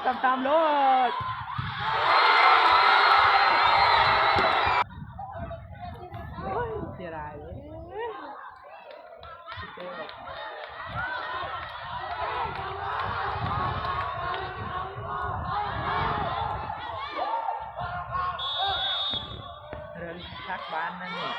ຕາມໆໂລດ. ໂອ້ຍ ເສຍດາຍເດ້. ເລື່ອງຄັກບ້ານນັ້ນນີ້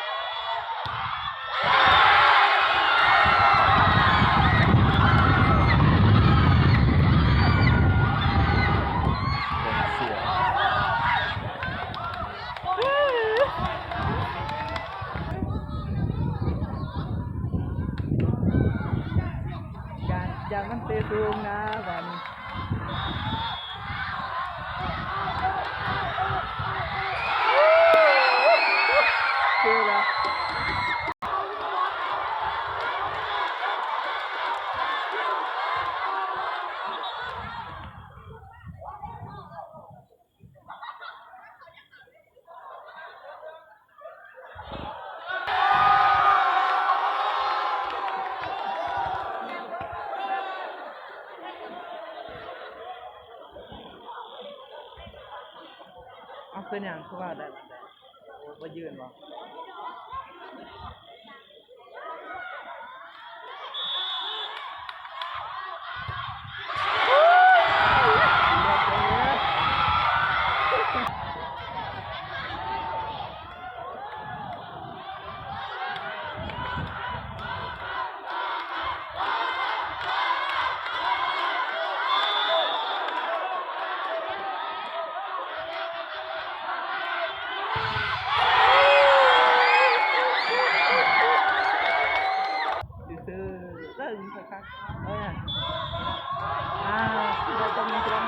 ເປັນເສຍ. ຢ້ານ ຢ້ານມັນເຕະສູງນະບາດນີ້. ຄືລະ. ເອົາ ເປັນຫຍັງຄືວ່າໄດ້ ບໍ່ຢືນບໍ່? ຊື່ໆ ເອີ ຄັກໆ ເອີ ອ່າ ໄດ້ຈຳນວນຄົນ.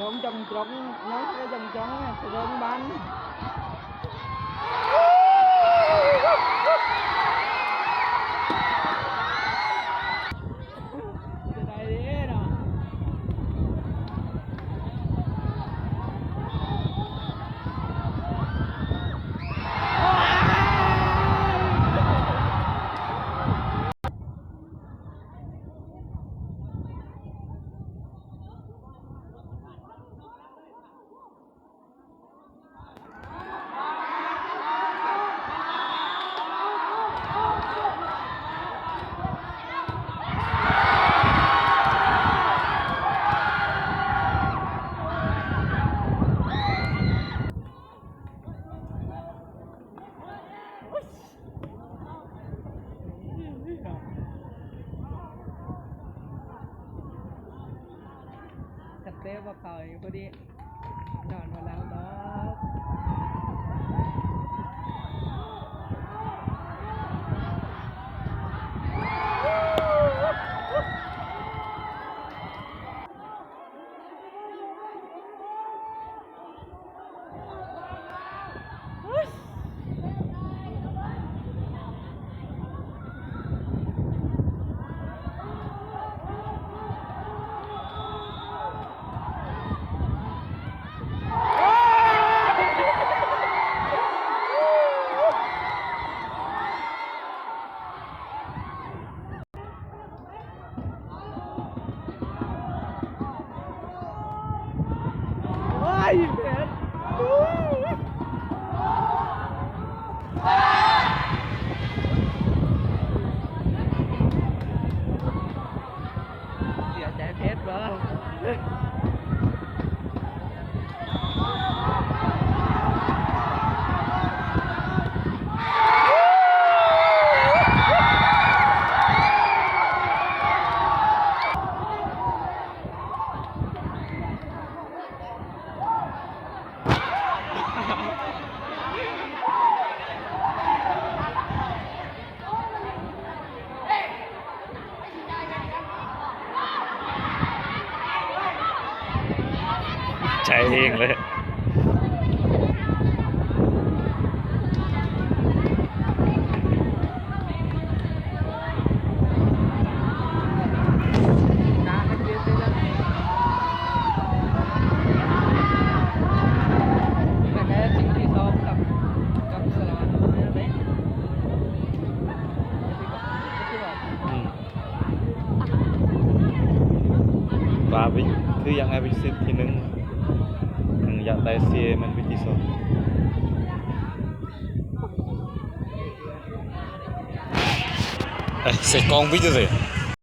ນອງຈອງຈອງ ນ້ອງຈອງຈອງ ສະເດີງບານ. ເສຍດາຍເດ້ເນາະ. ຄັນເຕະບໍ່ເຂົ້ານີ້ພໍດີ ນອນບໍ່ຫຼັບດອກ. ໂອ້ຍ ເຜັດ ເສຍໃຈເຜັດບໍ່? ໂອ້ ໄປເອງເລີຍ. ອືມ ວ່າໄປ ຄືຢາກໃຫ້ໄປຊຶກທີໜຶ່ງ ຢາກໄດ້ເຊແມ່ນວິທີສອງ ເອີ ໃສ່ກ້ອງວິດເລີຍ.